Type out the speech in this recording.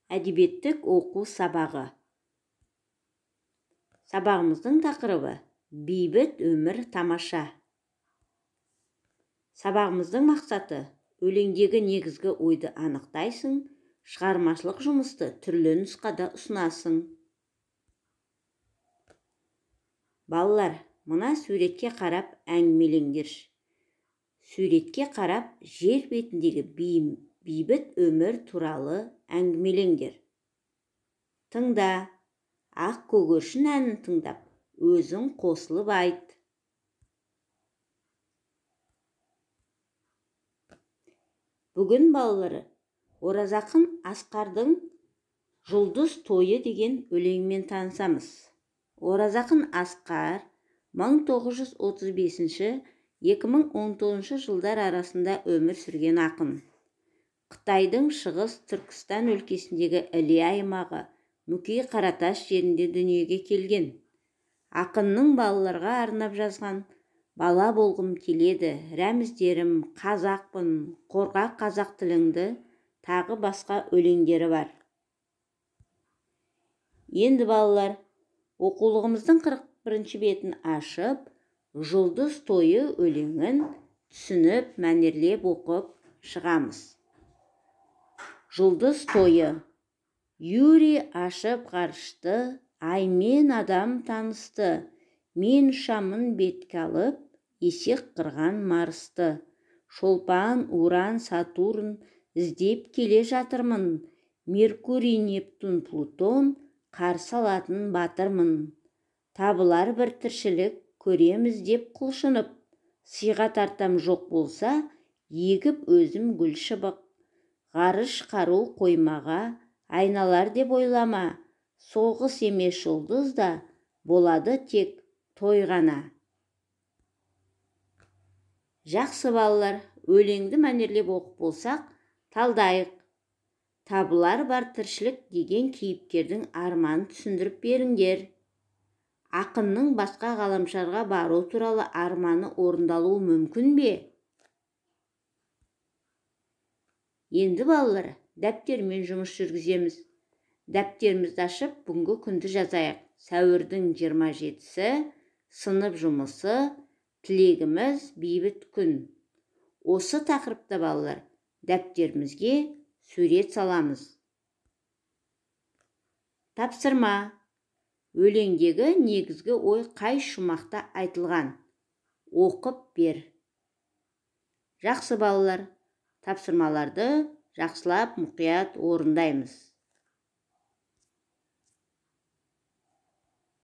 Әдебиеттік оқу сабағы. Сабағымыздың тақырыбы бейбіт өмір тамаша. Сабағымыздың мақсаты өлеңдегі негізгі ойды анықтайсың, шығармашылық жұмысты түрлі нұсқада ұсынасың. Балалар, мына суретке қарап әңгімелеңдерші. Суретке қарап жер бетіндегі бейбіт өмір туралы әңгімелеңдер. Тыңда, ақ көгершін әнін тыңдап, өзің қосылып айт. Бүгін балалар, Оразақын Асқардың Жұлдыз тойы деген өлеңімен танысамыз. Оразақын Асқар 1935-2019 жылдар арасында өмір сүрген ақын. Қытайдың Шығыс Түркістан өлкесіндегі Іле аймағы Мүкей Қаратас жерінде дүниеге келген. Ақынның балаларға арнап жазған «Бала болғым келеді», «Рәміздерім», «Қазақпын», «Қорға қазақ тіліңді» тағы басқа өлеңдері бар. Енді балалар, оқулығымыздың 41 бетін ашып, Жұлдыз тойы өлеңін түсініп, мәнерлеп оқып шығамыз. Жұлдыз тойы. Юрий ашып ғарышты, аймен адам танысты. Мен ұшамын бетке алып, есек қырған Марсты. Шолпан, Уран, Сатурн іздеп келе жатырмын. Меркурий, Нептун, Плутон қарсы алатын батырмын. Табылар бір тіршілік көреміз деп құлшынып, сыйға тартам жоқ болса, егіп өзім гүл шыбық. Ғарыш қару қоймаға айналар деп ойлама, соғыс емес жұлдыз да болады тек той ғана. Жақсы балалар, өлеңді мәнерлеп оқып болсақ, талдайық. Табылар бар тіршілік деген кейіпкердің арманын түсіндіріп беріңдер. Ақынның басқа ғаламшарға бару туралы арманы орындалуы мүмкін бе? Енді балалар, дәптермен жұмыс жүргіземіз. Дәптерімізді ашып, бүгінгі күнді жазайық. Сәуірдің 27-сі, сынып жұмысы, тілегіміз бейбіт күн. Осы тақырыпта балалар, дәптерімізге сурет саламыз. Тапсырма. Өлеңдегі негізгі ой қай шумақта айтылған? Оқып бер. Жақсы балалар, тапсырмаларды жақсылап мұқият орындаймыз.